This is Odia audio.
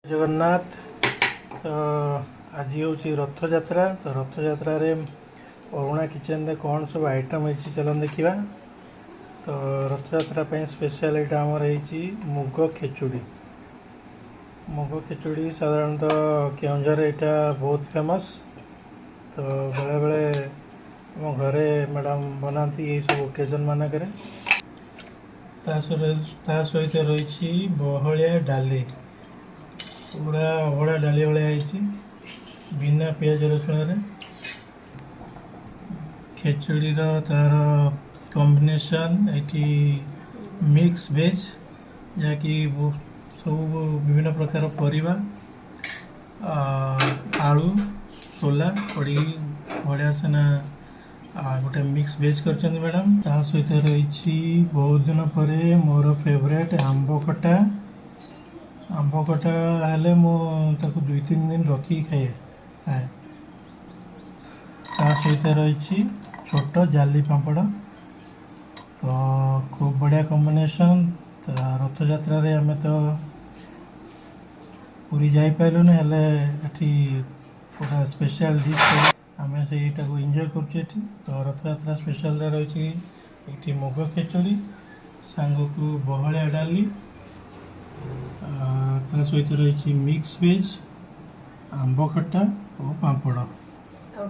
ଜଗନ୍ନାଥ। ତ ଆଜି ହେଉଛି ରଥଯାତ୍ରା। ତ ରଥଯାତ୍ରାରେ ଅରୁଣା କିଚେନରେ କ'ଣ ସବୁ ଆଇଟମ୍ ହେଇଛି, ଚାଲନ୍ତୁ ଦେଖିବା। ତ ରଥଯାତ୍ରା ପାଇଁ ସ୍ପେଶାଲ୍ ଏଇଟା ଆମର ହେଇଛି ମୁଗ ଖେଚୁଡ଼ି। ମୁଗ ଖେଚୁଡ଼ି ସାଧାରଣତଃ କେଉଁଝରରେ ଏଇଟା ବହୁତ ଫେମସ୍। ତ ବେଳେବେଳେ ଆମ ଘରେ ମ୍ୟାଡ଼ାମ୍ ବନାନ୍ତି ଏଇସବୁ ଓକେଜନ୍ ମାନଙ୍କରେ। ତା ସହିତ ରହିଛି ବହଳିଆ ଡାଲି, ପୁରା ଅଭଡ଼ା ଡାଲି ଭଳିଆ ହେଇଛି, ବିନା ପିଆଜ ରସୁଣରେ। ଖେଚୁଡ଼ିର ତାର କମ୍ବିନେସନ୍ ଏଠି ମିକ୍ସ ଭେଜ୍, ଯାହାକି ସବୁ ବିଭିନ୍ନ ପ୍ରକାର ପରିବା, ଆଳୁ, ସୋଲା ପଡ଼ିକି ବଢ଼ିଆ ସେନା ଗୋଟେ ମିକ୍ସ ଭେଜ୍ କରିଛନ୍ତି ମ୍ୟାଡ଼ାମ୍। ତା ସହିତ ରହିଛି ବହୁତ ଦିନ ପରେ ମୋର ଫେଭରେଟ୍ ଆମ୍ବ ଖଟା। ଆମ୍ବ ଖଟା ହେଲେ ମୁଁ ତାକୁ 2-3 ଦିନ ରଖିକି ଖାଏ ଖାଏ। ତା ସହିତ ରହିଛି ଛୋଟ ଜାଲି ପାମ୍ପଡ଼। ତ ଖୁବ୍ ବଢ଼ିଆ କମ୍ବିନେସନ୍। ତ ରଥଯାତ୍ରାରେ ଆମେ ତ ପୁରୀ ଯାଇପାରିଲୁନି, ହେଲେ ଏଠି ଗୋଟେ ସ୍ପେଶାଲ୍ ଡିଶ୍ ଆମେ ସେଇଟାକୁ ଏନ୍ଜୟ କରୁଛୁ ଏଠି। ତ ରଥଯାତ୍ରା ସ୍ପେଶାଲରେ ରହିଛି ଏଠି ମୁଗ ଖେଚୁଡ଼ି ସାଙ୍ଗକୁ ବହଳିଆ ଡାଲି, ତା ସହିତ ରହିଛି ମିକ୍ସ ଭେଜ୍, ଆମ୍ବ ଖଟା ଓ ପାମ୍ପଡ଼। ଆଉ